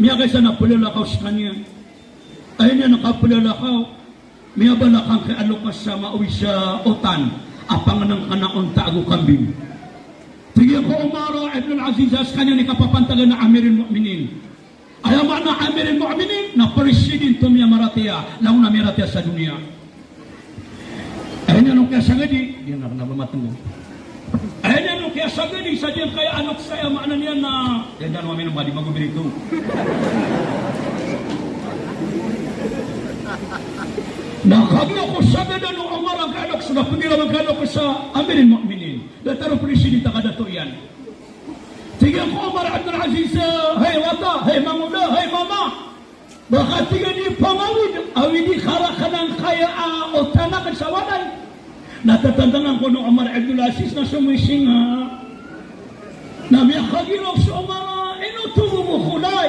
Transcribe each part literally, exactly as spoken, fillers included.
Miyakaisa na plalakaw skaniyan. Aya niyan a kaplalakaw, miyabalakang kay a loks sa maowi sa otan a pangnngkn a onta ago kambing. Tig iyan ko Umar ibn al-Aziz a skaniyan i kapapantagan a Amirul Mu'minin. Aya maana Amirul Mu'minin na presidente o miyamaratiyaya, langon a miyaratiyaya sa doniya. Aya niyan o kiyasagadi, di na kna ba matnggo. Aya niyan o kiyasagadi sa giyangkaya a loks, aya maana niyan na, aya niyan o amin o ba di magobirito. Na kagiya ko sagadan o Umar angkaya a loks, na pnggiraw angkaya a loks sa Amirul Mu'minin. Datar o presidente a kadato iyan. Tig iyan ko Umar Abdul Aziz, hay wata, hay mangoda, hay mama. Ba ka tig iyan i pangawid, awidi ka rakn angkaya a otan akn sa walay. Na tatantang angkono o Umar Abdul Aziz na somisinga. Na miyakagiraw so Umar a, ino tomo ko lay?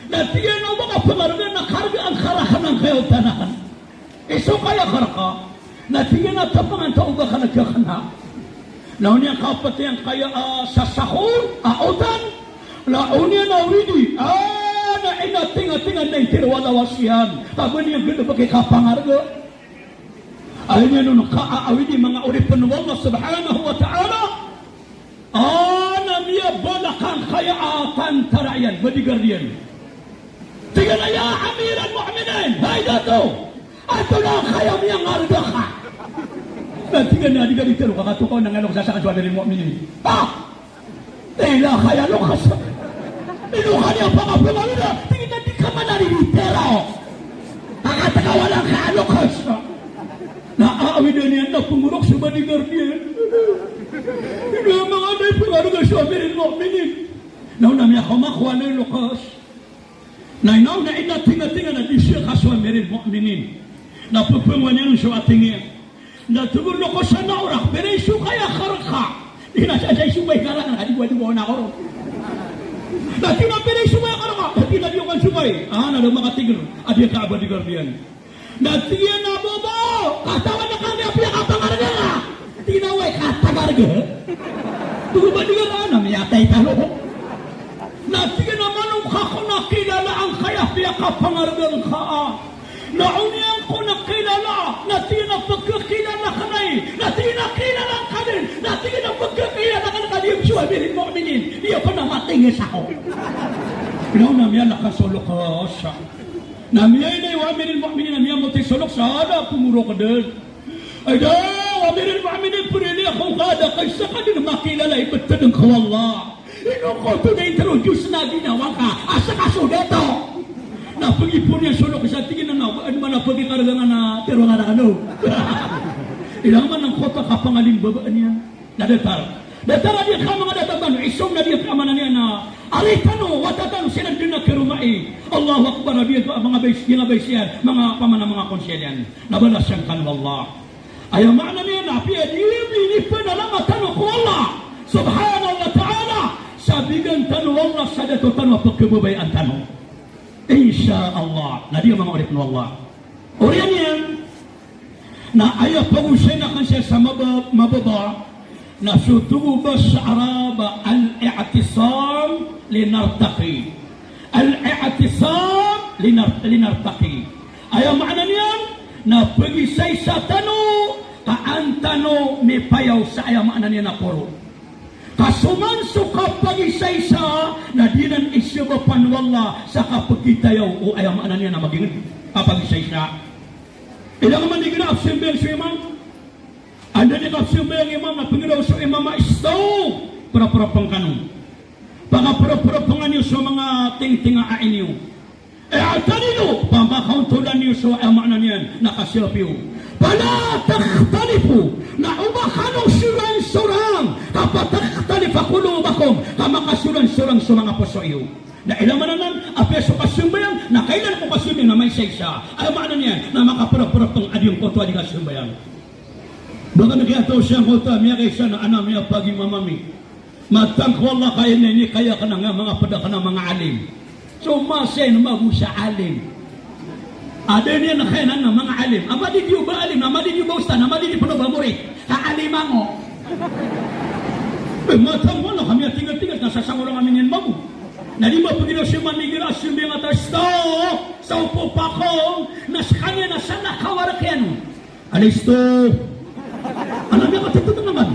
Na tig iyan a o ba ka pngarga na karga angka rakn angkaya otan akn. Iso kaya karka, na tig iyan a tapangan ta o ba ka na kiyakna. Na oniyan kapatay angkaya a sasakor a otan, na oniyan a awidi, a na inatingatingan na intiro a lawas iyan, ka ba niyan gdbk i kapangarga. Aya niyan on ka a awidi, manga oripn o Allah subhanahu wa ta'ala. A na miyabalakang angkaya a tantara iyan, bodyguard iyan. Tig iyan a, ya Amiral Mu'minin, hay dato, antonaa kaya miyangarga ka? Na tig iyan a, di ka di tero ka katokaw na ngaloks sa sakn so Amirul Mu'minin. Ah! Ila kaya loks. Ino kaniyan pakapangarga? Tig iyan a, di ka man a di tero. Kakatkawan angkaya a loks. Na awidan iyan na pngorok so bodyguard iyan. Ino a manga da i pangarga so Amirul Mu'minin. Na on a miyakaoma ko walay a loks. Na ino na inatingatingan a di siya ka so Amirul Mu'minin. Na pphangowan iyan so ating iyan. Na tig o loks a, na orak, pira i so kaya karka? Ina sa, sa i so kaya karka, na di ko, di ko na koro. Na tig iyan a, pira i so kaya karka? Na tig iyan a, di ko kan so kaya. A na da makatigr a di ka a bodyguard iyan. Na tig iyan a, baba, katawan akn angkaya piyakapangarga ka. Tig iyan a, oway, katagarga. Tig o bodyguard a, na miyatay tano. Na tig iyan a, mano ka ko na kilala angkaya piyakapangarga ngka a? Na oniyan ko na kilala, na tig iyan a pkhakilala ka dn, na tig iyan a kilala ngka dn, na tig iyan a pkhakilala ka dn, ka di so Amirul Mu'minin, di ako na matingis ako. Ino na miyalakas o loks. Na miyailay o Amirul Mu'minin a miyamoti so loks a da pngorok dn. Ay da, o Amirul Mu'minin, prilai ako ngka, da ka isa ka dn makilala i btad ngka o Allah. Ino ko oto na introduce na ginawa ngka a ska so dato? Na pgipoon iyan so loks a tig iyan a, na ba adn man a pgikarga ngka na tero ngka rakn o. Ilang man angkoto a kapangalimbabaan iyan. Na datar. Datar a di ka manga datar tano, isom na di ka, aya maana niyan na ari tano, wata tano, siran dn a karoma i. Allahu Akbar, a biyag a manga bays, manga bays iyan, manga pamana, manga konsel iyan. Na balasan kano o Allah. Aya maana niyan na apiya di minipanalama tano ko Allah Subhanahu wa Ta'ala sa bigan tano o Allah sa dato tano a pkhababayaan tano. Insha Allah. Na di, manga oripn o Allah. Oriyan iyan, na aya pagosay na kan siya sa maba-, mababa, na so togo ba sa Arab, al-i'tisam linartaqi. Al-i'tisam linar-, linartaqi. Aya maana niyan na pagisaisa tano, ka an tano mipayaw sa, aya maana niyan na poro. Ka so man so kapagisaisa na di nan isabapan o Allah sa kapkitayaw o, aya maana niyan na magingd. Kapagisaisa. Ilang man di gina a pzambayang so imam. Anda di ka pzambayang imam na pnggiraw so imam a istaw. Prapra pngkano. Pakaprapra pngan iyo so manga tingting a ain iyo. I'tadilu, pamakaontolan iyo so, aya maana niyan na kasiyapi iyo. Fala takhtalifu, na oba kano soransorang, ka fatakhtalifa qulubukum, ka makasoransorang so manga poso iyo. Na ilay man anan, apiya so kasambayang, na kailan ko kasambayang na maisaisa. Aya maana niyan, na makaprapra png a giyangkoto a di kasambayang. Ba ka na kiyataw sangkoto a miyakaisa na ana miyapagimam ami. Matang ko Allah ka ini, ini kaya ka na nga manga pd akn a manga alim. So masay na mago sa alim. Ada ini na kaya na nga manga alim. Ama di iyo ba alim, ama di iyo ba ustad, ama di iyo pn ba murid. Ka alim ango. Eh, matang ko Allah ka miyatingatinga na sasangolong ami niyan mago. Adi mapagiraw siya mamigir a simbing a taw, "Listo, sa opama ako na skaniyan na sana kawarek iyan." "Alisto." Ana niyan ka tititong naman.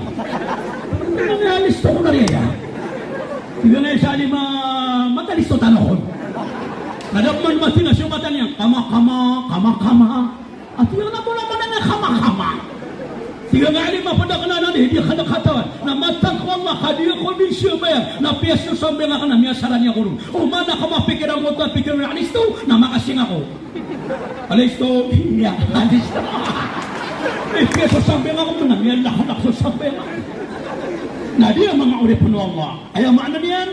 Ana niyan, "Alisto ko na riya." Tig iyan sa alima, "Matalisto tano kon." Na da pman matinga so mata niyan, "Kama, kama, kama, kama." Ati na bo na mana na kama-kama. Tig iyan a alima, pd akn anan, di, di akn katawan. Na matag ko Allah, ka di ako di siya bayar. Na piyas ko sambing akn na miyasaran iyan ko ron. O mana ka mapikir ako, ta pikir na alisto, na makasing ako. Alisto, iya, alisto. Eh, piyas ko sambing ako, na miyalak-lak so sambing ako. Na di a manga oripn o Allah. Aya maana niyan,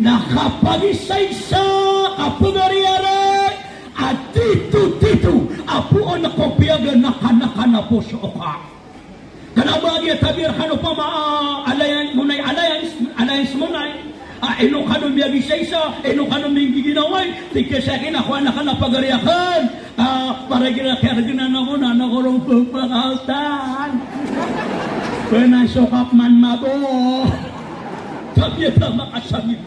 na kapagisaisa, kapagariari a tito-tito a poon ko piyaganakanakan a poso oka. Kna ba giya tabiya rkano opama a alliance, Monay alliance, alliance Monay. A ino kano miyagisaisa, ino kano minggiginawai, tig ka sa akin, ako anak a pagari akn. A, para igira kiyargnan ako na, na ako ron pphakaotan. Pn a so kapman mabo. Tabiya ta makasangit.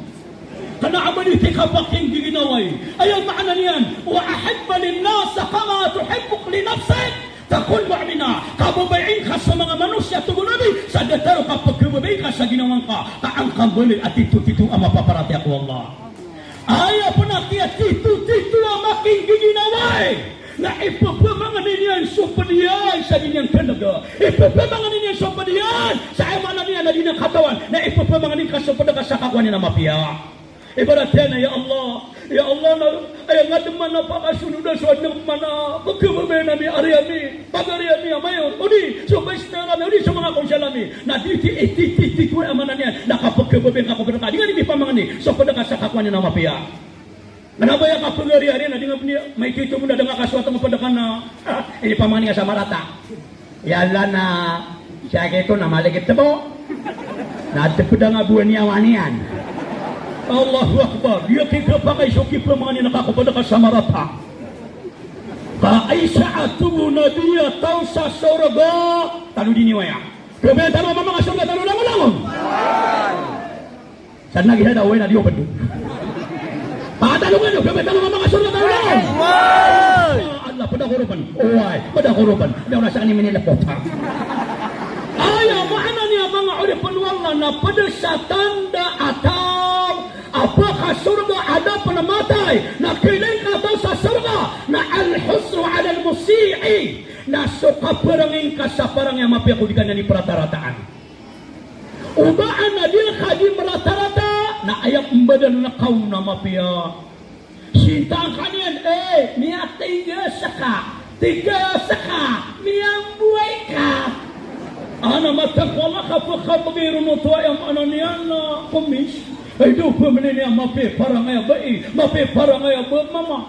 Kna a ba di ti kapakinggiginawai. Aya maana niyan, "Wa ahibba linnasa kama tuhibbu linafsik, takun mu'mina." Kababayai ngka so manga manosiya, tig o Nabi, sa datar o kapkhababayai ngka sa ginawa ngka, ka angka mbaloy a tito-tito a mapaparatiyaya ko Allah. Aya pn a kiyatito-tito a makinggiginawai, na ipphmangni niyan so pd iyan sa di niyan knga. Ipphmangni niyan so pd iyan sa aya maana niyan na di niyan katawan, na ipphmangni ngka so pd ka sa kakowa niyan a mapiya. Ibarat iyan a, "Ya Allah, ya Allah, na aya ngka dn man a pakasonoda so adn akn man a pkhababayaan ami a ari ami, pagari ami a mayor, odi so vice mayor ami, odi so manga konsel ami." Na di ti, iti, ti, ti, ti, aya maana niyan na kapkhababayai ngka ko pd ka, di ngka dn ipamangni so pd ka sa kakowa niyan a mapiya. Kna ba aya kapagariari na di ngka pn, maito-ito mo na da ngka kasowat o pd ka na, inipamangni ngka sa marata. Iyala na, sii kito na maligit bo. Na tpd a nga bo niyan waniyan. Allahu Akbar. Di a kikapakay so kipamangni na ka ko pd ka sa marata. Ka isa a tig o Nabi a taw sa sorga, tano di niyan waya. Khabaya tano a manga sorga tano langon-langon. Sa lagi sa daw, na di o pd. Patanongan iyo, khabaya tano a manga sorga tano langon. Oway. Allah, pd ako ron pn. Oway, pd ako ron pn. Daw na sa ani minilipot. Aya maana niyan, manga oripn o Allah, na pd sa tanda a taw a pakasorga a da pn matay, na kailay ngka taw sa sorga, na al-husnu ala al-musii, na so kaparangay ngka sa parangay a mapiya ko di ka niyan iprata-rataan. O ba adn a di ngka di mrata-rata, na aya mbadn rka on a mapiya. Sintaan ka niyan, eh, miyatiga ska, tiga ska, miyamboay ka. Ana matag ko Allah, kapkhabgay ron oto, aya maana niyan na komis. Ay, do pmnini a mapiya i parangay a bai, mapiya i parangay a ba, mama.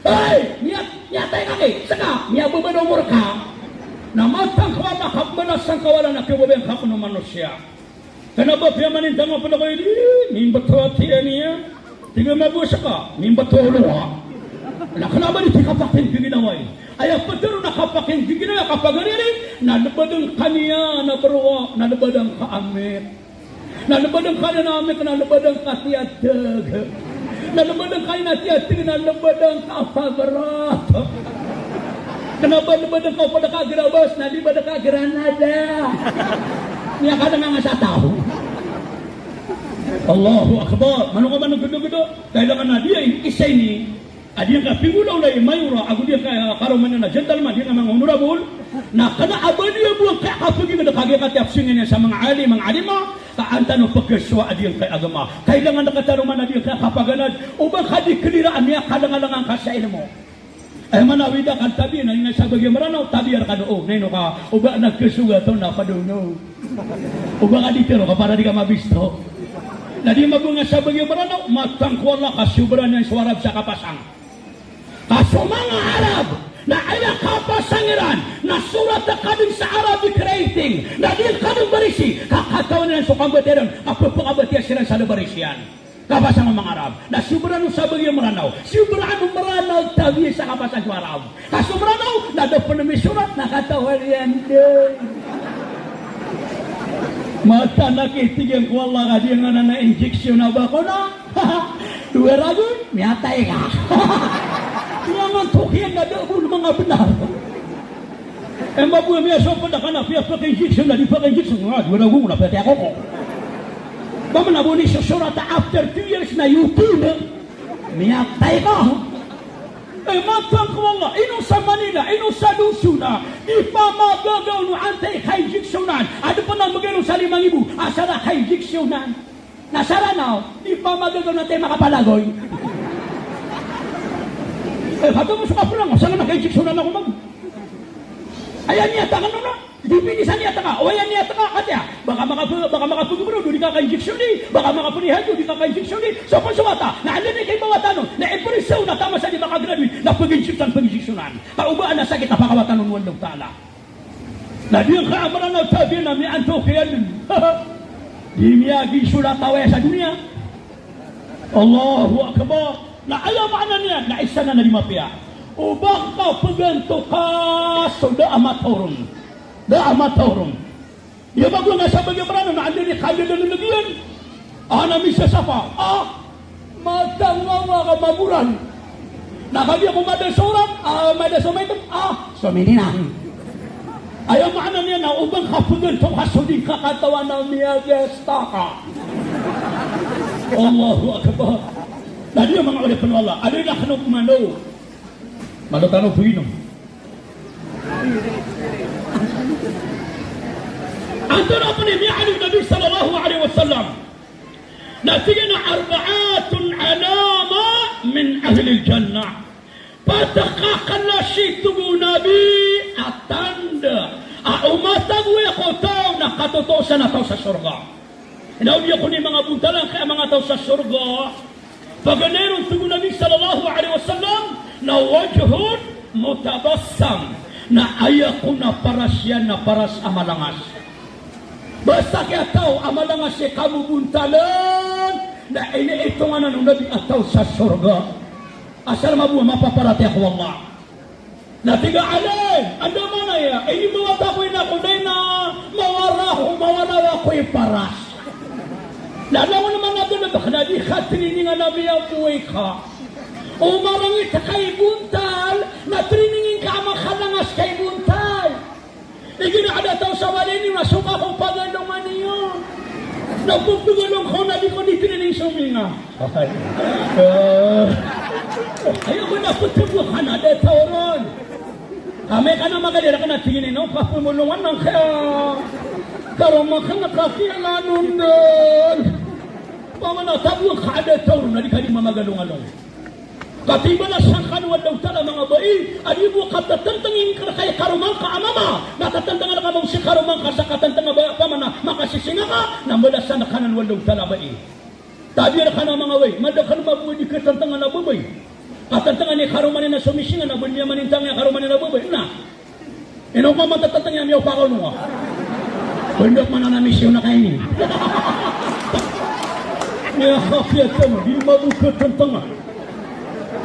Ay, miyat-, miyatay ka ki, ska, miyababa na omor ka. Na matag ko Allah, kapmbalasan ka o Allah na kiyababaya ngka ko manosiya. Kna ba piyamanintang a pd ako ini, mimbtowa tiyan iyan. Tig a mago ska, mimbtowa lowa. Na kna ba di ti kapakinggiginawai. Aya pd ron a kapakinggiginawai a kapagariari, na lbadn ka niyan a browa, na lbadn ka a mik. Na lbadn ka niyan a mik, na lbadn ka tiyatg. Na lbadn ka niyan a tiyatg, na lbadn ka a pabrat. Kna ba lbadn ka o pd ka a grabas, na di bad ka a granada. Miyakadanga sa taw. Allahu Akbar. Mano ka ba nggdogdo? Kailangan na di ay isa ini. A di ngka pinggolawlay i mayor ago di ngka karoma niyan a gentleman, di ngka manga honorable, na kna a ba di a bo ngka kapagingd ka giya katiyapsing iyan sa manga alim, manga alima, ka an tano pkhasowa a di ngka agama. Kailangan rktano man a di ngka kapaganad, o ba ngka di klira a miyakalanglangan ka sa ilmo. Aya maana a wida ka tabiya na di ngka sabagi a Mranaw, tabiya rkano, o, na ino ka, o ba ngka kasogat on na pd on, o. O ba ka di tero ka para di ka mabisto. Na di mago ngka sabagi a Mranaw, matag ko Allah ka sobra niyan so Arab sa kapasang. Ka so manga Arab, na aya kapasang iran, na sorat a kadn sa Arabic writing, na di kadn barisi, ka katawan iran so kambatiya iran, ka pphakabatiya siran sa da barisi iyan. Kapasang o manga Arab. Na sobra on sabagi a Mranaw. Sobra on Mranaw tabiya sa kapasang so Arab. Ka so Mranaw, na da pn misorat, na katawan iyan dn. Mataan a kitig iyan ko Allah ka di ngka na injection a bakuna. Dowa ragon, miyatay ka. Imanto kiyan na da bo manga bnar. Aya mambo a miyasowa pn a kna a piyapaka-injection na di paka-injection, a dowa ragon na piyatay ako ko. Ba mna bo nisosorat a after two years na yoki na miyatay ka. Eh, matang ko Allah, ino sa Manila, ino sa Luzon a di pamagagaw o antaa i ka-injectionan, a da pn a mgay ron sa lima nggibo, asar a ka-injectionan. Na sa Ranaw, di pamagagaw o antaa i makapalagoy. Eh, kato mo so kaprango, sa nga na ka-injectionan ako mag-. Aya niyat akn on, no? Di pwede sa niyat ka, o aya niyat ka, katii a, ba ka makap-, ba ka makapagobra o di ka ka-injection di, ba ka makapnihad o di ka ka-injection di, so pn so wata, na anda i kaibawa tano, na ipresaw na taman sa di makagraduate, na pag-injection, pag-injectionan. Ka o ba adn a sakit a pakawatan on o Allahu Ta'ala. Na di ka a Mranaw tabiya na miyanto kiyan. Di miyagisolat a waya sa doniya. Allahu Akbar. Na aya maana niyan, na isa na na di mapiya. O ba ka pganto ka so da a mataw ron. Da a mataw ron. Iya mago nga sa bagi a Mranaw na anda i kandadalg iyan. Ana misasafa. Ah, matangawa ka magoran. Na kagiya ko mada so oran, ah, mada so maito, ah, so mininang. Aya maana niyan na o ba ka pganto ka so di ka katawan a miyagasta ka. Allahu Akbar. Na di a manga oripn o Allah, anda i kna o pmano. Malo tano pinom. Antonaa pn i miyaaloy o Nabi sallallahu alaihi wasallam? Na tig iyan a, "Arba'atun alama min ahlil jannah." Pat a kaklasi, tig o Nabi, a tanda a o matagoi ko taw na katotoo san a taw sa sorga. Na odi ako ni manga bontal angkai a manga taw sa sorga. Paganay ron, tig o Nabi sallallahu alaihi wasallam, na wajhun mutabassam, na aya kon a paras iyan na paras a malangas. Basta kiyataw a malangas i kabobontalan, na iniitongan o Nabi a taw sa sorga. Asar mambo a mapaparatiyaya ko Allah. Na tig a Ali, anda man aya, inimbawata ko ina ko dai na mawara ko, mawara ako i paras. Na langon man a galbk na di ka training a na miyapoy ka. O marangit ka i bontal, na training ka a makalangas ka i bontal. Igira a da taw sa walay niyo na so ka ko pagalongan iyo. Na pagpagalong ko na di ko di training so minga. Aya ko na ptbo ka na da taw ron. Amay ka na magali rka na tig iyan a, o kapmolongan angkaya karoma ka na kakiyalan on dn. Pamana tago ka a da taw ron na di ka di mamagalongalong. Katimbala sangkan o Allahu Ta'ala, manga bai, a di bo katatantang i ngka rka i karoma ngka a mama, na tatantang rka mambo si karoma ngka sa katantang a ba, pamana makasisinga ka, na mbalasan rka nan o Allahu Ta'ala, bai. Tabiya rkano, manga bai, madakl mambo a di katantangan a babay. Katantangan i karoma niyan a somisinga na ba niyan manintang i karoma niyan a babay. Na ino ka matatantang iyan, miyaopakaw no ka. Bndok man a na misiyo na kaini. Miyakapiya tano, di mambo katantangan.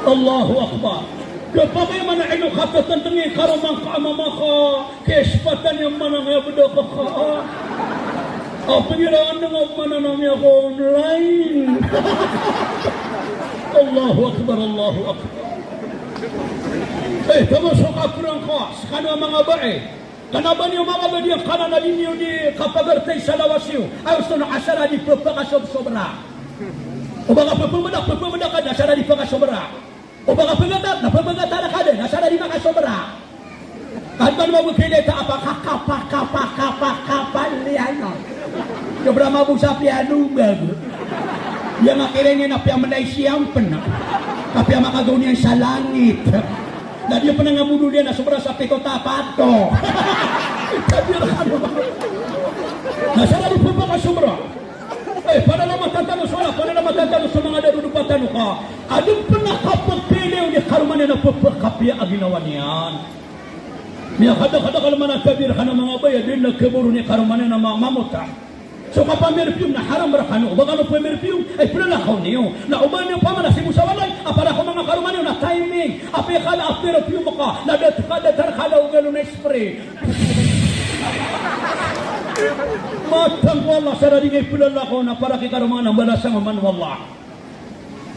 Allahu Akbar. Kapakay man a ino katatantang i karoma ngka a mama ka. Kesipatan iyan man a ngaya bda ka ka. A pngiraan nga man a na miyaka-online. Allahu Akbar, Allahu Akbar. Eh, taman so kakorang ka, skano a manga bai. Kna ba niyo manga bai, di kna na di niyo di kapagartay sa lawas iyo. Ayo so na asar a di pphakasobsobra. O ba ka pphmbda, pphmbda ka dn, asar a di pphakasobra. O ba ka pphagatar, na pphagatar ka dn, asar a di makasobra. Kano ba niyo mabokilay ta apa, ka, kapa, kapa, kapa, kapa, liyan o. Sobra mambo sa piya lobag. Iya nga kiring iyan a piya Malaysia pn. Ka piya makagaw niyan sa langit. Na di pn a nga modol iyan a sobra sa pito tapat to. Na asar a di pphakasobra. Eh, panalamatan tano so Allah, panalamatan tano so manga darodopa tano ka adn pn a kapagpili o di karoma niyan a pphakapiya a ginawa niyan. Miyakadakadakl man a tabiya rkano, manga bai, a di na khabaron i karoma niyan a ma-, mamota. So kapamirbiyom na haram rkano, o ba kano pamirbiyom, ay plalakaw niyo. Na o ba niyo pamana sii bo sa walay, a para ko manga karoma niyo na timing. Apiya kala a perfume ka, na datar ka, datar ka, da o galo na spray. Matang ko Allah, asar a di ngka iplalakaw na para ki karoma na mbalasan ka man o Allah.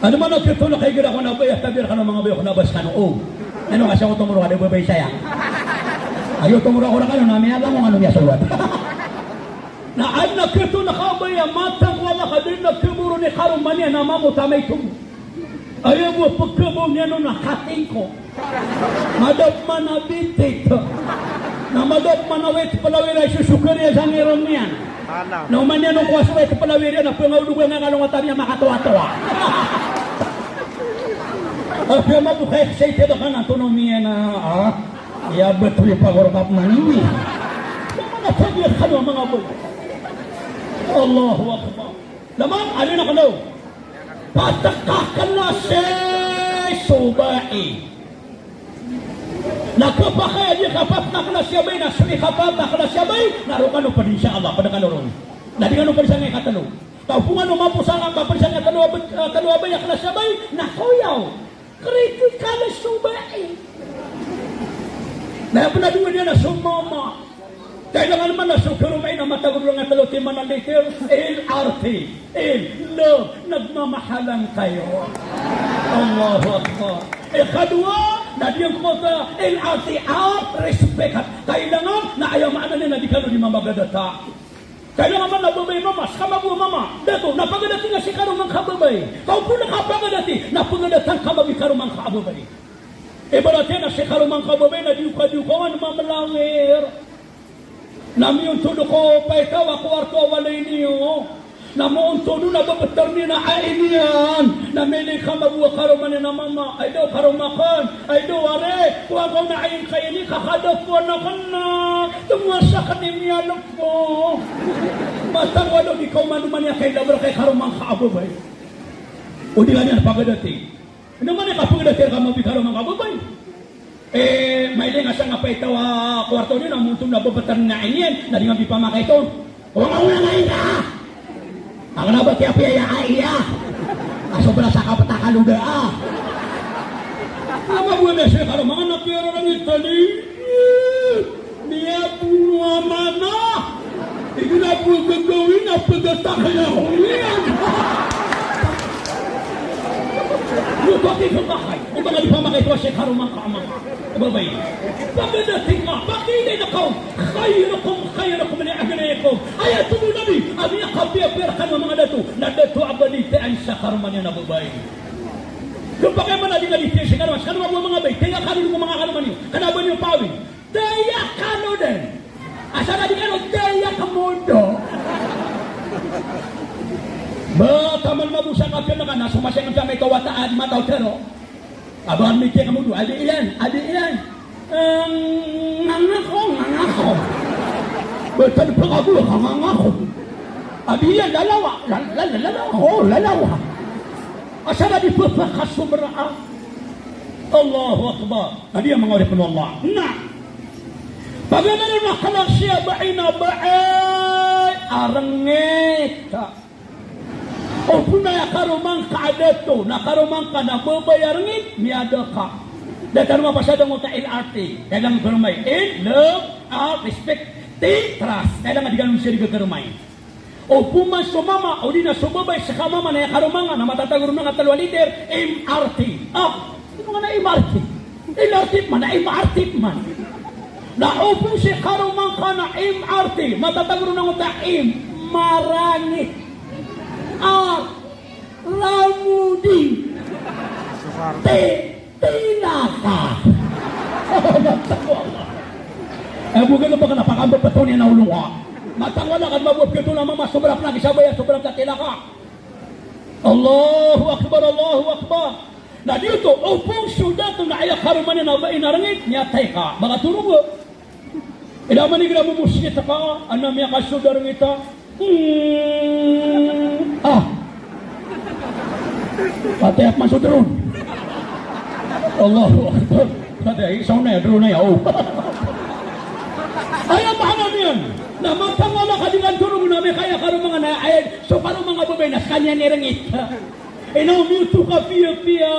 Ano man a kito na kaigira ko na baya, tabir kano manga bayo ko na bas kano, o. Ano ka siya ko tomoro ka da babay saya. Ayo tomoro ko rakano na miyalango ano miyasogat. Na ano kito na kabaya, matang ko ala ka din na kiboro ni karoma niyan na mamota may tumo. Aya bo pagkabaw niyan on na katingko. Madap man a bitit. Na madap man a wet palawir a isusukar iyan sa ngiron iyan. Na oman iyan on kowa so wet palawir iyan, na pangawdog iyan a ngalong a tani a makatoatoa. Apiya mabokay excited a kan antonaa iyan a, ah, iya batowi pagorkap man ini. Iya man a tabiya kano a manga bo. Allahu Akbar. Laman, ano na kano? Patakakla si so bai. Na kapakay a di kapatakakla si bai, na so di kapatakakla si bai, na roo kano pd insha Allah, pd kano roo. Na di kano pd sangkai katlo. Ka opama kano maposa ka pd sangkai katlo a bai, eh, katlo a bai a kla si bai, na koyaw. Kritikal so bai. Na aya pn a dowa niyan na so mama. Kailangan man na so karoma iyan na matago ron a tlo timan a liter, L R T, L, love, nagmamahalan kayo. Allahu Akbar. Ikadowa, na di angkoto a L R T, R, respect. Kailangan na aya maana niyan na di kano di mamagadata. Kailangan man na babay mama, ska mabaya mama, dato, na pagadatinga si karoma ngka a babay. Ka o pn ka pagadati, na pagadatan ka mambo i karoma ngka a babay. Ibarat iyan na si karoma ngka a babay na di oka, di oka mamlawir. Na miyontod ko paitaw a kowarto a walay niyo. Na moontod on na babtad iyan a ai niyan. Na miyailay ka mambo a karoma niyan a mama. Ay daw karoma akn. Ay daw ari. Kowa ngka on a ai ngka ini, kakadapoan akn na. Tomo a sakn i miyalpo. Mataan ko a daw di ka oman oman iyan kailabr ka i karoma ngka a babay. O di ka niyan pagadati. Ino man i kapagadati rka mambo i karoma ngka a babay. Eh, mailay nga sangkai a paitaw a kowarto niyo na moontod na babtad iyan a ai niyan, na di nga di pamakaito. Kowa ngka on a ai ka. Akn a ba kiyapiya iya ai iya. A sobra sa kaptakaloda a. Ama bo, miyasoy karoma ngka na piyararangit tadi. Miyabono a mana. Igira bo gagawin a pagatakan ako iyan. Lobaki, lobaki. Di ba nga di pamakaito a si karoma ngka a mama, babay. Pagadati ngka, pakiilay ngka on. Khairukum khairukum li ahlihi. Aya tig o Nabi a miyakapiyapiya rkano a manga dato na dato a ba di tiyaan sa karoma niyan a babay. Lobaki man a di nga di tiyaan si karoma, si karoma bo a manga babay, tiyaan ka ron ko manga karoma niyo. Kna ba niyo pawid. Tiyaan kano dn. Asar a di kano tiyaan ka modo. Ba taman mabosa ka pn ka na so masiyang kami ko wata a di mataw tero. Aba mitiyaan ka modo, adi iyan, adi iyan. Eh, ngangako, ngangako. Ba tadi pn ka bo, ngangako. Adi iyan, lalawa, la-, la-, la-, lalawa, o, lalawa. Asar a di pphakasobra a. Allahu Akbar. Na di a manga oripn o Allah. Na paganay ron a kala si a bai na bai a rngit. Opama na aya karoma ngka a dato, na karoma ngka na babay a rngit, miyada ka. Da tano mapasad angkoto a L R T. Kailangan karoma i L, love, R, respect, T, trust. Kailangan di kano siya di kakaroma i. Opama so mama, odi na so babay, ska mama na aya karoma ngka na matatago ron a tlo a liter, M R T. Ah, ino ngka na M R T? L R T man, M R T man. Na opama si karoma ngka na M R T, matatago ron angkoto a M, marangit. R, ramodi. T, Tilaka. Eh, bo kano ba kna pakambpto niyan a olo ngka. Matang wala ka di mabowat kito na mama, sobra pn a kisabay a sobra pn a tilaka. Allahu Akbar, Allahu Akbar. Na giyoto, opama so dato na aya karoma niyan na bai na rngit, miyatay ka. Ba ka toroga. Ida man igira bo mosgit ka, ana miyakasold a rngit a. Hmm. Ah. Patay ak masod ron. Allahu Akbar. Patay, isa na ya, dron na ya, o. Aya maana niyan. Na matang wala ka di kantoro na miyakaya karoma ngka na, aya, so karoma ngka a babay na skaniyan i rngit. Ino miyoto ka piyapiya.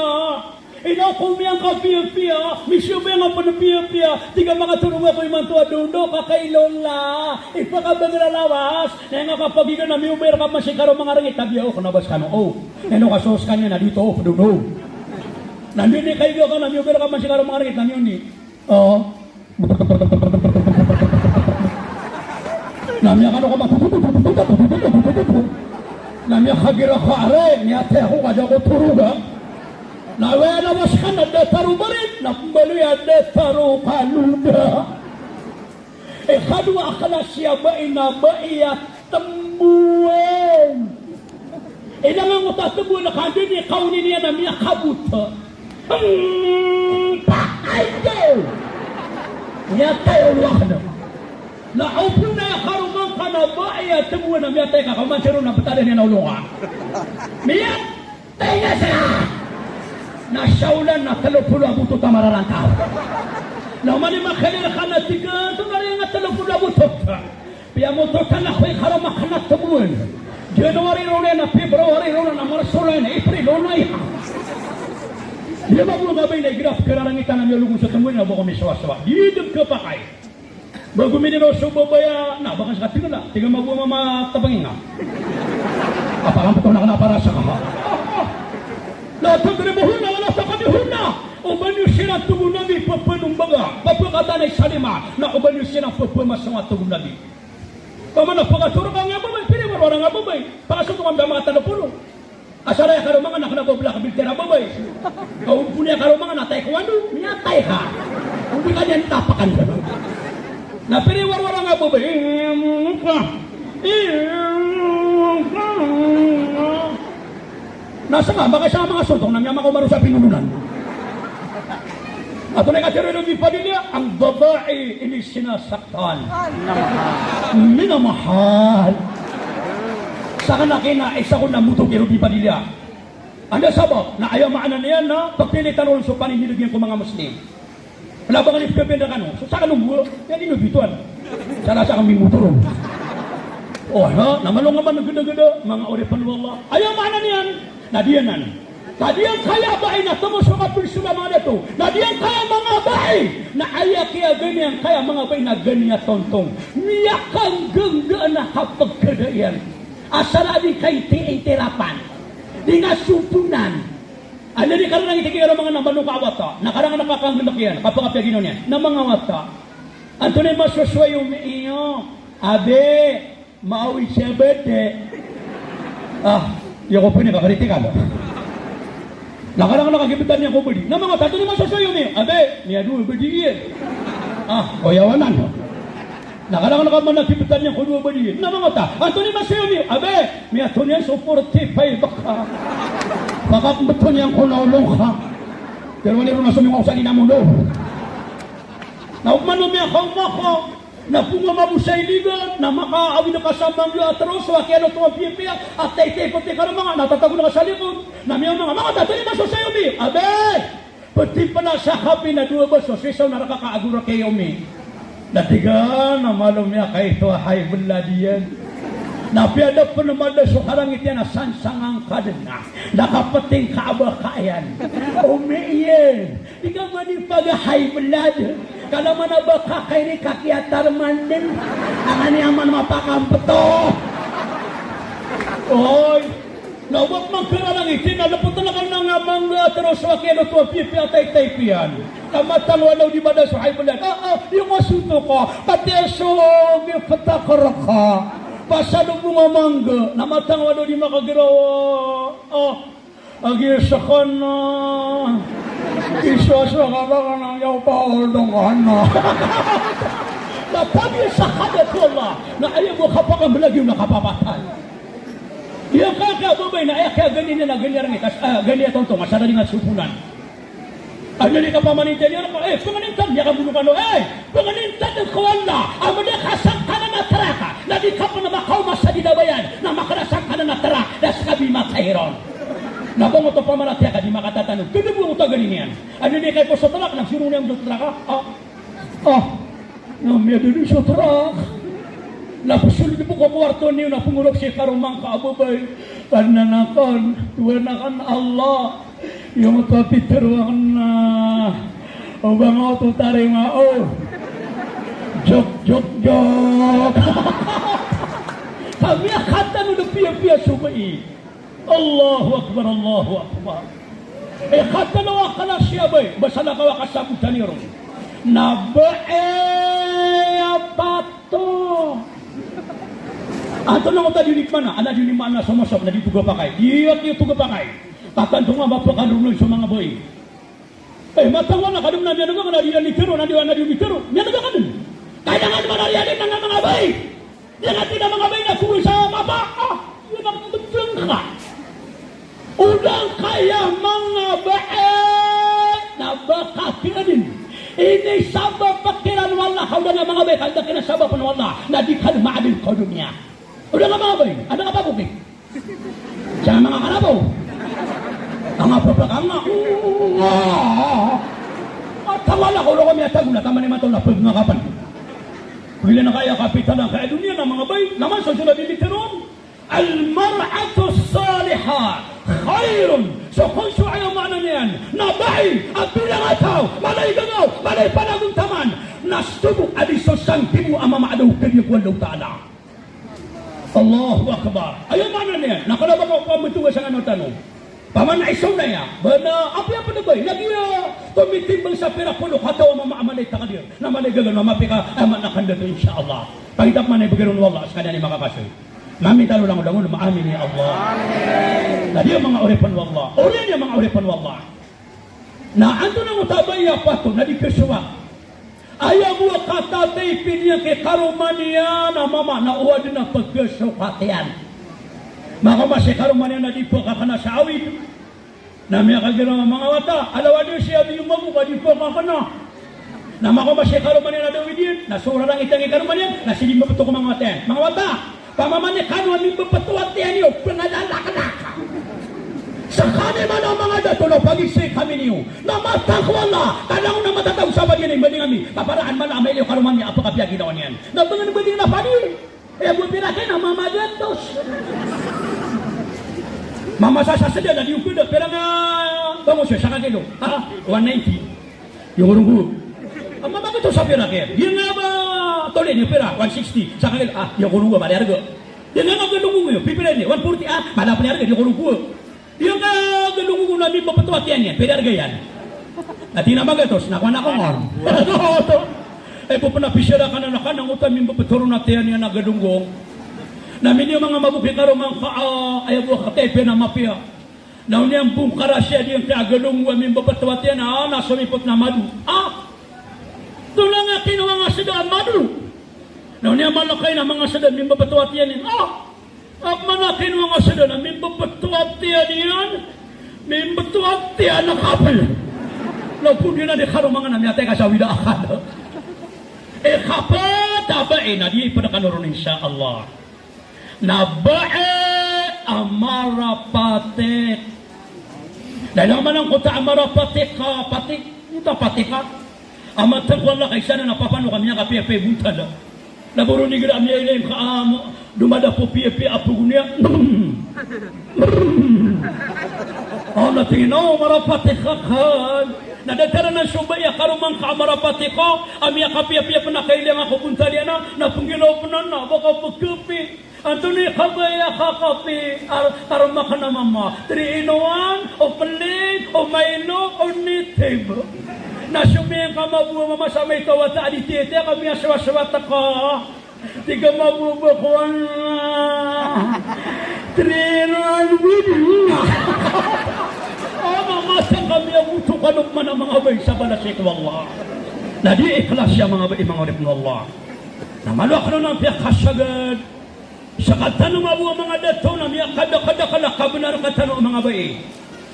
Ino Ako miyangkapiyapiya, misiyobay nga pn piyapiya, tig a makatorog ako imanto a dodo ka kay Lola. Ipakabagr a lawas, na aya nga kapagigan a miyobay rka man sii karoma nga rngit a biya o kna ba skano o. Ino ka so skaniyan a di oto o pd on o. Na miyoni kaiga ka na miyobay rka man sii karoma nga rngit na miyoni. O. Na miyakano ka ma-, na miyakagira ka, "Aray, miyatay ako ka da ako toroga." Na aya na waskan a datar o barit, na pmbaloy a datar o kaloda. Ikadowa a klasi a bai na bai a tmboan. Ilang angkoto a tmboan ka dn i kaonin iyan a miyakabot. Hmm, pakay ko! Miyatay o lowa ka na. Na opama na karoma ngka na bai a tmboan a miyatay ka, ka man sii ron na btad iyan a olo ngka. Miyatay nga sii. Na sa olan na tlo polo a botot a mararantaw. Na oman i makalir ka na tig a, antonaa ri nga tlo polo a botot? Piyamototan ako i karoma akn a tmboan. January roo niyan, February roo niyan, Marso roo niyan, April roo niyan. Di ba bo nga bai na igira pkhararangitan a miyalogon so tmboan na ba ko misowasowa. Di dn khapakay. Ba gomini roo so babay a, na, ba ka ska tig a, tig a ma bo a mama tabangin nga. Apakampto na kna para sa ka. La tadribuhunna wa la taqdahunna. Oba niyo siran, tig o Nabi, pphnombaga, pphakatanay sa lima, na oba niyo siran pphamasawa, tig o Nabi. Pamana pakatorog ka nga babay, pd i warwara nga babay. Pakasotong ka manga tlo polo. Asar aya karoma nga na kna ba o Black Bear a babay. Ka ompon aya karoma nga na taekwondo, miyatay ka. Ompon ka niyan tapakan. Na pd i warwara nga babay. Na ska, ba ka isa a manga sotong na miyamakaoma ron sa pinolonan. Antonaa i katharo iran o Bi Padilla, ang babae ini sinasaktan. Minamahal. Sakn a kna, isa ko na motok iran o Bi Padilla. Anda sabap, na aya maana niyan na pphilitan on so paninilgin ko manga Muslim. Kna ba ngka ini pkhapiya rkano so sakn o mboa, aya di niyo bitowan. Sa lasa kami motor. O, na, na malo nga man gdagda, manga oripn o Allah. Aya maana niyan na diyanan. Ka di angkaya a bai na tomo so kapn so manga dato. Na di angkaya manga bai na aya kiyaganay angkaya manga bai na gani a tontong. Miyakanggngga na kapagkada iyan. Asar a di kaitirapan. Di nga soponan. Anda di kararangit i kiyaromangan a manoka a wata, na karangana ka kanggnak iyan, kapakapiya ginawa niyan, na manga wata. Antonaa i masosowa iyo mi iyo? Abi, maawid siya badi. Ah, iyo ko pn i kakritikal. Na karangana ka kibtan iyan ko badi. Na manga wata, antonaa i masosowa iyo mi iyo? Abi, miyadowa badi iyan. Ah, koyawanan. Na karangana ka man a kibtan iyan ko dowa badi iyan. Na manga wata, antonaa i masosowa iyo mi iyo? Abi, miyatoon iyan so forty-five ka. Pakakmbton iyan ko na olo ngka. Pero wani ron a somingosal i na molo. Na opama o miyakaoma ka na pnga mabosay ligan, na makaawid ka sa mangga a troso a kiyaloto a piyapiya, a taytay pti karoma nga, na tatago na ka sa likod. Na miyaoma nga, manga wata, antonaa i masosowa iyo mi iyo? Abi! Pti pn a sa kapi na dowa baso, so isa on a rka ka ago rka iyo mi. Na tig a, na malo miyakaito a high blood iyan. Na piyada pn mada so karangit iyan a sansang angka dn a, na kapting ka a ba ka iyan. Omi iyan. Di ka man ipag-high blood. Kala man a ba ka kaini ka kiyatarman dn. Angkaya man mapakampto. Oy. Na o ba pman kararangiti na lpotn ka na nga mangga a troso a kiyaloto a piyapiya a taytay piyan. Na matang o adaw di mada so high blood. Ah, ah, iyo nga soto ka. Kati a so giftak rka. Pasalobong a mangga. Na matang o adaw di makagiraw. Ah, agi skana. Isowa so kala ka na iyo pa oldong ka na. Na pagi sa kadat o Allah. Na aya bo kapakamblagi na kapapatay. Aya kaya babay na aya kaya gani niyan a gani a rngit, ah, gani a tontong, asar a di nga soponan. Anda di ka pamanintan iyan, eh, pnganintad, miyakabono kano, eh, pnganintad ko Allah, a mada ka sangkanan a trak, na di ka pn makaoma sa di da bayad, na makada sangkanan a trak, da ska di matay ron. Na ba ngoto pamaratiyaya ka di makatatanog, kdabo ngoto a gani niyan. Anda di ka iposo trak, na sirong niyan so trak, ah, ah. Na miyadodi so trak. Na psolod bo ko kwarto niyo na pngorok sii karoma ngka a babay. Kadnan akn, Tohan akn a Allah. Iyo oto a pitharo akn na o ba nga oto tarima o. Jok, jok, jok. Kami a katano da piyapiya so bai. Allahu Akbar, Allahu Akbar. E, katano a kala siya bai. Ba salakaw a kasabotan iyo ron. Na bai a pato. Antonaa oto a di onimaana, a di onimaana so mosop na di togapakay. Di, di togapakay. Katanto nga ba pkadronoy so manga bai. E, matag wala ka dn na miyaneg akn a di, a di tero, na di, na di tero. Miyaneg akn dn. Kailangan manariyari na manga bai. Di nga tina manga bai na kowa sa mapa. A, iyan a ptengka. O da ngka aya manga bai na ba ka kna dn inisabap kiran o Allah, ka o da nga manga bai ka da kinasabapn o Allah, na di ka dn maadn ko doniya. O da nga manga bai, a da nga pagoki. Sa manga Karabaw. Manga papa ka nga. Tawala ko roko miyatago na taman i mataw na pagngakapn. Pagila na kaya kapital angkaya doniya na manga bai, na man so sura di literon. Al-mar'atus salihah khairun. So kon so aya maana niyan na bai a bilang a taw, mala i gagaw, mala i panagontaman, na sitobo a di so sanggibo a mama a da okit iyan ko Allahu Ta'ala. Allahu Akbar. Aya maana niyan na kala ba ka pambotoga sa ngano tano. Paman a isa on aya, ba na apiya pn a bai, lagid a tomitimbang sa pira polo kataw a mama a mala i takdir, na mala i gagaw, na mapiya ka aya maana kandato, insha Allah. Pangita pman a ibgay ron o Allah skaniyan i makakasoy. Mamin tano langolangon, maamin ya Allah. Amin. Na di a manga oripn o Allah. Oriyan i a manga oripn o Allah. Na antonaa oto a bai a pato na di kasowa. Aya bo a katatay pn iyan ki karoma niyan a mama na o adn a pagkasokat iyan. Makaoma si karoma niyan na di pkakna sa awid. Na miyakagira a manga wata, alaw a di si abi iyo mago ka di pkakna. Na makaoma si karoma niyan a da awid iyan, na so rarangit iyan ki karoma niyan, na si di mbabto ko manga wata iyan. Manga wata, pamamani kano a mimbabto a tiyan iyo, pngalalaklak. Skami man a manga dato na pagizai kami niyo. Na matag ko Allah, ka langon a matatago sa badiyan i mbanding ami. Kaparaan man a mala i karoma niyan a pkapiyaginawa niyan. Na bangn banding na padi. Aya bo pira kena mama gatos. Mama sa sa sda na di okit a pira nga bango siya sa kakilo. Ha? One ninety. Iyo ko ronggo. Mama gatos sa pira kena. Di nga ba tolin iyo pira? One sixty. Sa kakilo. Ah, iyo ko ronggo, mala i arga. Di nga ba gadong iyo. Pipira ini? One forty. Ah, mala pn i arga. Iyo ko ronggo. Iyo ka gadong ko na mimbabto a tiyan iyan, pira arga iyan? Na tig iyan a magatos, na kowan ako ngka on. Ay, bo pn a pisara ka na, na kna oto a mimbabto ron a tiyan iyan a gadong. Na miniyo manga mabok i karoma ngka a, aya bo a katay pn a mapiya. Na o niyan bongkara siya di ngka a gadong a mimbabto a tiyan a, na somipot na mado. Ah! Tolong a kinowa nga sda a mado. Na o niyan malakaw na manga sda a mimbabto a tiyan iyan. Ah! Apman a kinowa nga sda na mimbabto a tiyan iyan, mimbabto a tiyan a kapl. Law pn di na di karoma ngka na miyatay ka sa wida akal. E, kapat a bai na di pd kano ron, insha Allah. Na bai a marapatik. Dn a maana angkoto a marapatik ka patik. Ito a patik ka. A matag ko Allah ka isa na na papano ka miyakapiyapiya i bontal. Na bo ron igira a miyailay ngka a mo, domadapo piyapiya a pogo niyan. O, na tig iyan o marapatik ka kan. Na datar anan so bai a karoma ngka a marapatik ka, a miyakapiyapiya pn a kailay ngka ko bontal iyan a, na pnggilaw pn anan, na ba ka pkapi. Antonaa i kabaya a kakapi, ar-, karoma ngka na mama. Three in one, o plin, o Milo, o Native. Na somiyong ka mabo a mama sa maito a wata a di tiyatiya ka miyaswaswat ka. Tig a mabo a ba kowan. Three in one with me. O mama, sangka miyagoto kano man a manga bai sa balas ko Allah. Na di ikhlas iyan manga bai, manga oripn o Allah. Na malo akn on a piyakasagad. Sktano mambo a manga dato na miyakadakadakl a kabnar rktano a manga bai.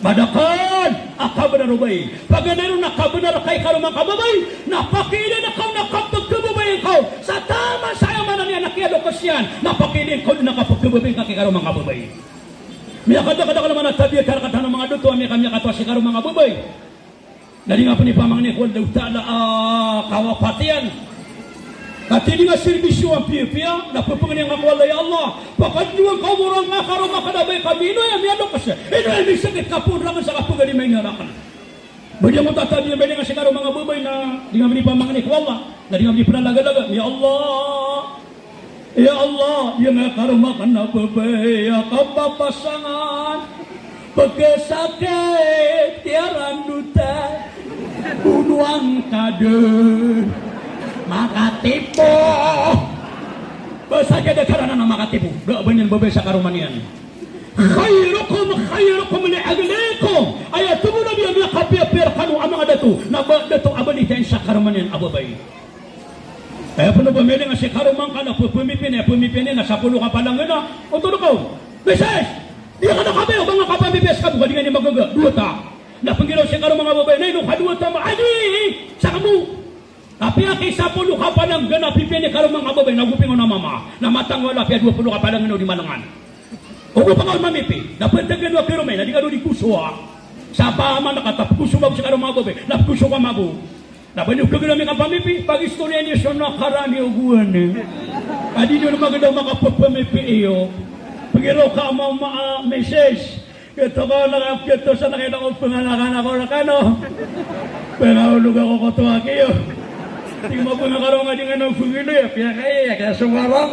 Madakl a kabnar o bai. Paganay ron a kabnar rka i karoma ngka a babay, na pakiilay ngka on a kapkhababayai ngka on. Sa taman sa aya maana niyan na kiyalokes iyan, na pakiilay ngka on a kapkhababayai ngka ki karoma ngka a babay. Miyakadakadakl a manga tabiat rktano a manga dato a miyaka-, miyakatowa si karoma ngka a babay. Na di nga pn ipamangni ko Allahu Ta'ala a kawapatiyan. Ka tig iyan a serbisyo a piyapiya, na pphangnin ka ko Allah, ya Allah, pakadowa ngka o manga karoma akn a ba i kami ino aya miyaloks, ino aya misakit, ka poon rakn sa kapagalimayn iyan rakn. Ba di ngka matatabi a ba di ngka si karoma ngka a babay na di ngka di pamangni ko Allah, na di ngka di pnalagalaga, ya Allah. Ya Allah, di ngka karoma akn a babay a kapapasangan, pkhasakit, kiyarandotan, bonoan ka dn, makatipo. Ba sa kiyada karana na makatipo. Da a ba niyan babay sa karoma niyan. Khairukum khairukum li ahlihi. Aya tig o Nabi a miyakapiyapiya rkano a manga dato, na ba dato a ba niyan sa karoma niyan a babay. Aya pn o ba miyailay nga si karoma ngka na pphamipiya niyan, pamipiya niyan na sapolo ka palanggana. Oto rka on. Misis, di ka na kabaya o ba nga kapamipiya ska bo ka di nga niyan magaga. Dowa ta. Na pnggiraw si karoma ngka a babay, na ino ka dowa ta ma, adi, sa kamo. Kapiya ki sapolo ka palanggana a pipiya i karoma ngka a babay, na go pingona mama. Na matangwa la piya dowa polo ka palanggana o di malangan. Ogo pangawon mamipi, na pntgn o a karoma iyan, na di ka dn di kosowa. Sa paman ka ta pkosowa bo si karoma ngka a babay, na pkosowa ka mabo. Na ba niyo khagrami ka pamipi, pagistoriya niyo so nakarani o gowani. A di niyo maganda o makappamipi iyo. Pnggiraw ka a mama a misis. Kito ka na, kito sa na kito ko pngalakan ako rkano. Pngaolog ako ko towa kiyo. Tig mambo na karoma di nga na pngilo ya, piya kaya, ya kaya sumarang.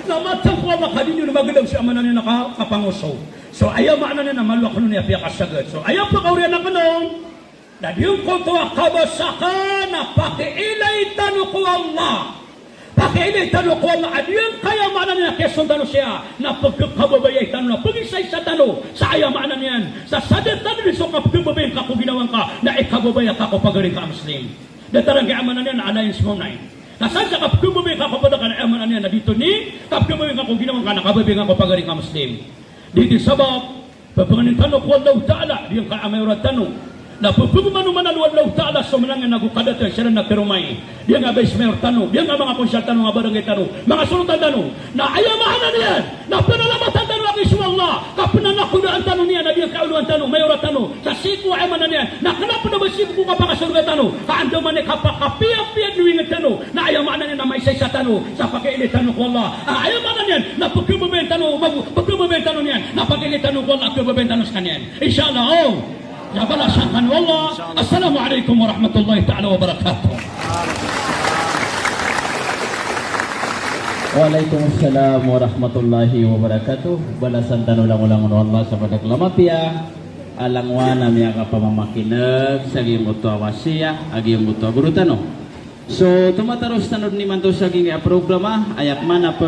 Na matangwa ka di niyo maganda si amana niyan a ka-, kapangoso. So, aya maana niyan na malo akn on a piyakasagad. So, aya pkaoriyan akn on. Na giyangkoto a kabasa ka na pakiilay tano ko Allah. Pakiilay tano ko Allah. A giyangkaya maana niyan na kiyasold tano siya na pagkakababayai tano, na pagisaisa tano sa aya maana niyan. Sa sadn tano dn so kapkhababayai ngka ko ginawa ngka, na ikababaya ka ko pagari ngka a Muslim. Datar angkaya maana niyan na alliance mo na. Na sadn sa kapkhababayai ngka ko pagari ngka, na aya maana niyan na dito ni kapkhababayai ngka ko ginawa ngka, na kababayai ngka ko pagari ngka a Muslim. Dito sabap Pphangnin tano ko Allahu Ta'ala, giyangkaya mayoran tano. Na pphangnin tano man o Allahu Ta'ala so manangan ago kadato siran na karoma i. Giyangkaya base mayor tano, giyangkaya manga konsehal tano, manga barangay tano, manga solotan tano. Na aya maana niyan, na pnalamatan tano lagid so Allah, ka pnanakodaan tano niyan, na giyangkaya olowan tano, mayoran tano. Sa sii ko aya maana niyan, na kna pn a ba sii ko kapakasorga tano, ka andamanaya i kapakapiyapiya dn o ingd tano. Na aya maana niyan na maisaisa tano sa pakiilay tano ko Allah. Ah, aya maana niyan na pkhababayaan tano, mag-, pkhababayaan tano niyan, na pakiilay tano ko Allah, khababayaan tano skaniyan. Insha Allah. Oh. Ya, balasan tano o Allah. Assalamu alaikum warahmatullahi ta'ala wabarakatuh. Wa alaikum assalam warahmatullahi wabarakatuh. Balasan tano langolangon o Allah sa madakl a mapiya a langowan a miyakapamamakineg sa giyangkoto a wasiyah a giyangkoto a goro tano. So, tomataros tano dn imanto sa giyangkaya programa, aya pman a p-